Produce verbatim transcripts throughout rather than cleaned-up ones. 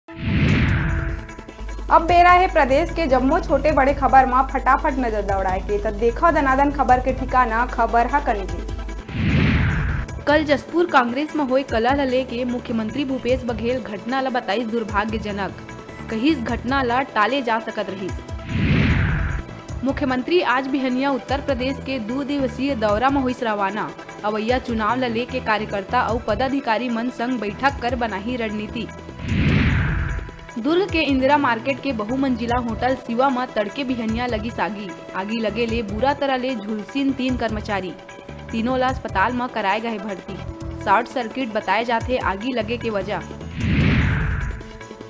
अब बेरा हे प्रदेश के जम्मो छोटे बड़े खबर म फटाफट नजर दौड़ाए के, त देखव दनादन खबर के ठिकाना, खबर ह कनकी। कल जशपुर कांग्रेस म होए कलह ल लेके मुख्यमंत्री भूपेश बघेल घटना ल बताइस दुर्भाग्यजनक, कहिस घटना ल टाले जा सकत रहिस। मुख्यमंत्री आज बिहनिया उत्तर प्रदेश के दू दिवसीय दौरा म होइस रवाना। अवइया चुनाव ल लेके कार्यकर्ता अउ पदाधिकारी मन संग बैठक कर बनाही रणनीति। दुर्ग के इंदिरा मार्केट के बहुमंजिला होटल शिवा म तड़के बिहनिया लगिस आगी। आगी लगे ले बुरा तरह ले झुलसिन तीन कर्मचारी। तीनों ला अस्पताल म कराए गए भर्ती। शॉर्ट सर्किट बताए जाथे आगी लगे के वजह।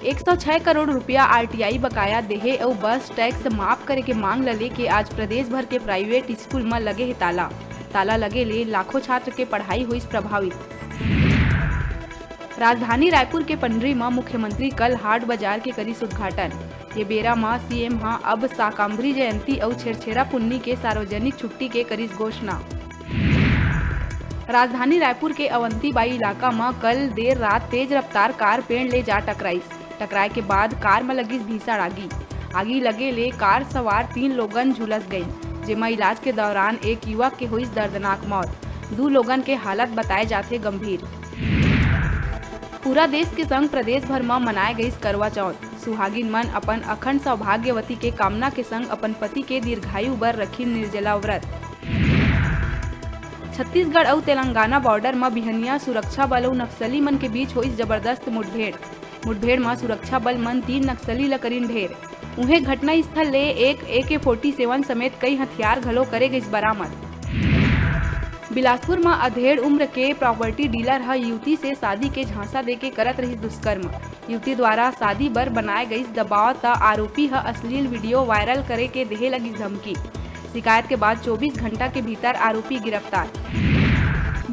एक सौ छह करोड़ रुपया आरटीआई बकाया देहे अउ बस टैक्स माफ करे के मांग ल लेके आज प्रदेश भर के प्राइवेट स्कूल म लगे हे ताला। ताला लगे ले लाखों छात्र के पढ़ाई होइस प्रभावित। राजधानी रायपुर के पंडरी म मुख्यमंत्री कल हाट बाजार के करिस उद्घाटन। ये बेरा म सीएम ह अब साकांबरी जयंती अउ छेरछेरा पुन्नी के सार्वजनिक छुट्टी के करिस घोषणा। राजधानी रायपुर के अवंतीबाई इलाका म कल देर रात तेज रफ्तार कार पेड़ ले जा टकराइस। टकराए के बाद कार म लगिस भीषण आगी। आगी लगे ले कार सवार तीन लोगन झुलस गइन, जेमा इलाज के दौरान एक युवक के होइस दर्दनाक मौत। दू लोगन के हालत बताए जाथे गंभीर। पूरा देश के संग प्रदेश भर म मनाए गइस करवा चौथ। सुहागिन मन अपन अखंड सौभाग्यवती के कामना के संग अपन पति के दीर्घायु बर रखिन निर्जला व्रत। छत्तीसगढ़ अउ तेलंगाना बॉर्डर म बिहनिया सुरक्षा बल अउ नक्सली मन के बीच होइस जबरदस्त मुठभेड़। मुठभेड़ म सुरक्षा बल मन तीन नक्सली ल करिन ढेर। उहें, घटनास्थल ले एक एके फोर्टी सेवन समेत कई हथियार घलो करे गइस बरामद। बिलासपुर म अधेड़ उम्र के प्रॉपर्टी डीलर ह युवती से शादी के झांसा देके करत रहिस दुष्कर्म। युवती द्वारा शादी बर बनाए गइस दबाव, त आरोपी ह अश्लील वीडियो वायरल करे के देहे लगिस धमकी। शिकायत के बाद चौबीस घंटा के भीतर आरोपी गिरफ्तार।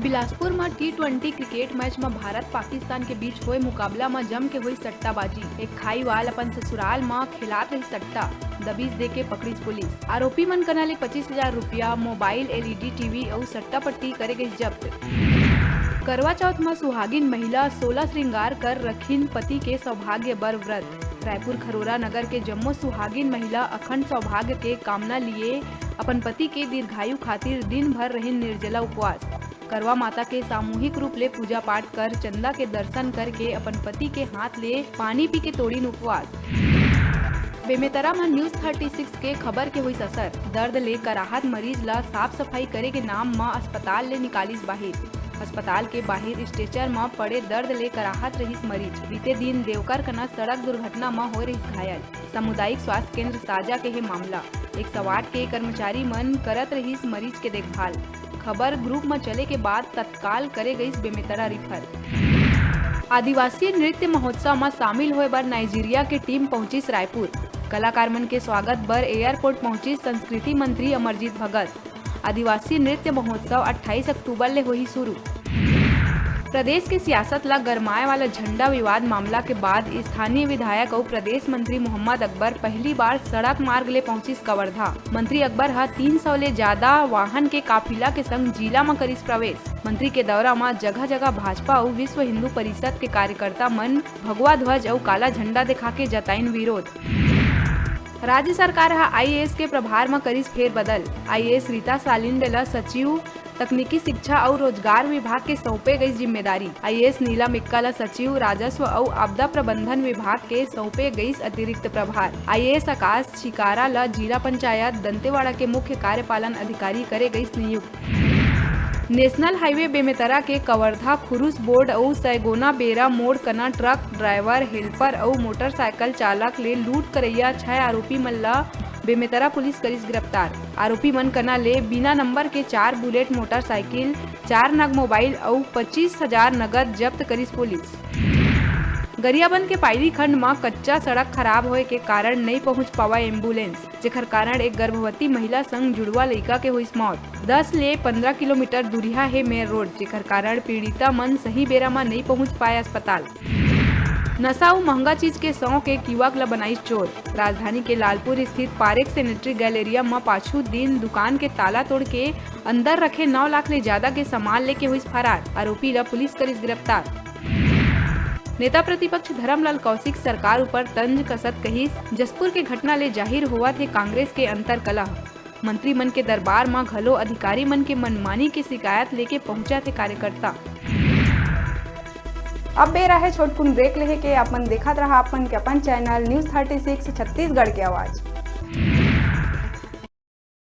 बिलासपुर म टी ट्वेंटी क्रिकेट मैच म भारत पाकिस्तान के बीच होए मुकाबला म जम के होइस सट्टाबाजी। एक खाईवाल अपन ससुराल म खेलात रहिस सट्टा, दबीस देके पकड़िस पुलिस। आरोपी मन कना ले पच्चीस हजार रुपया, मोबाइल, एलईडी टीवी अउ सट्टा पट्टी करे गइस जब्त। करवा चौथ म सुहागिन महिला सोलह श्रृंगार कर रखिन पति के सौभाग्य बर व्रत। रायपुर खरोरा नगर के जम्मो सुहागिन महिला अखंड सौभाग्य के कामना लिए अपन पति के दीर्घायु खातिर दिन भर रहिन निर्जला उपवास। करवा माता के सामूहिक रूप ले पूजा पाठ कर चंदा के दर्शन करके अपन पति के हाथ ले पानी पी के तोड़िन उपवास। बेमेतरा म न्यूज़ थर्टी सिक्स के खबर के होइस असर। दर्द ले कराहत मरीज ल साफ सफाई करे के नाम म अस्पताल ले निकालिस बाहिर। अस्पताल के बाहिर स्ट्रेचर म पड़े दर्द ले कराहत रहिस मरीज। बीते दिन देवकर कना सड़क दुर्घटना म होए रहिस घायल। सामुदायिक स्वास्थ्य केंद्र साजा के हे मामला। एक सौ आठ के कर्मचारी मन करत रहिस मरीज के देखभाल। खबर ग्रुप म चले के बाद तत्काल करे गइस बेमेतरा रिफर। आदिवासी नृत्य महोत्सव म शामिल होए बर नाइजीरिया के टीम पहुंचिस रायपुर। कलाकार मन के स्वागत बर एयरपोर्ट पहुंचिस संस्कृति मंत्री अमरजीत भगत। आदिवासी नृत्य महोत्सव अट्ठाईस अक्टूबर ले होही शुरू। प्रदेश के सियासत ला गरमाए वाला झंडा विवाद मामला के बाद स्थानीय विधायक अउ प्रदेश मंत्री मोहम्मद अकबर पहली बार सड़क मार्ग ले पहुंचिस कवर्धा। मंत्री अकबर ह तीन सौ ले ज्यादा वाहन के काफिला के संग जिला म करिस प्रवेश। मंत्री के दौरा म जगह-जगह भाजपा अउ विश्व हिंदू परिषद के कार्यकर्ता मन भगवा ध्वज अउ काला झंडा दिखा के जताइन विरोध। राज्य सरकार ह आईएएस के प्रभार म करिस फेरबदल। आईएएस रीता सालिंड ल सचिव तकनीकी शिक्षा अउ रोजगार विभाग के सौंपे गई जिम्मेदारी। आईएएस नीलम एक्का ल सचिव राजस्व अउ आपदा प्रबंधन विभाग के सौंपे गईस अतिरिक्त प्रभार। आईएएस आकाश छिकारा ल जिला पंचायत दंतेवाड़ा के मुख्य कार्यपालन अधिकारी करे गईस नियुक्त। नेशनल हाईवे बेमेतरा के कवर्धा खुरुस बोर्ड अउ सैगोना बेरा मोड़ कना ट्रक ड्राइवर, हेल्पर अउ मोटरसाइकिल चालक ले लूट करैया छह आरोपी मन ल बेमेतरा पुलिस करिस गिरफ्तार। आरोपी मन कना ले बिना नंबर के चार बुलेट मोटरसाइकिल, चार नग मोबाइल अउ पच्चीस हजार नगद जब्त करिस पुलिस। गरियाबंद के पायरी खंड म कच्चा सड़क खराब होए के कारण नइ पहुंच पावय एम्बुलेंस, जेखर कारण एक गर्भवती महिला संग जुड़वा लइका के होइस मौत। दस ले पंद्रह किलोमीटर दूरिहा हे मेन रोड, जेखर कारण पीड़िता मन सही बेरा म नइ पहुंच पाए अस्पताल। नशा अउ महंगा चीज के शौक एक युवक ल बनाइस चोर। राजधानी के लालपुर स्थित पारेख सैनिटरी गैलेरिया म पाछू दिन दुकान के ताला तोड़ के अंदर रखे नौ लाख ले ज्यादा के सामान लेके होइस फरार। आरोपी ल पुलिस करिस गिरफ्तार। नेता प्रतिपक्ष धरमलाल कौशिक सरकार ऊपर तंज कसत कहिस, जशपुर के घटना ले जाहिर होवत हे कांग्रेस के अंतरकलह। मंत्री मन के दरबार म घलो अधिकारी मन के मनमानी के शिकायत लेके पहुंचत हे कार्यकर्ता। अब बेरा हे छोटकुन ब्रेक लेहे के। अपन देखत रहा अपन के अपन channel news thirty six Chhattisgarh के आवाज।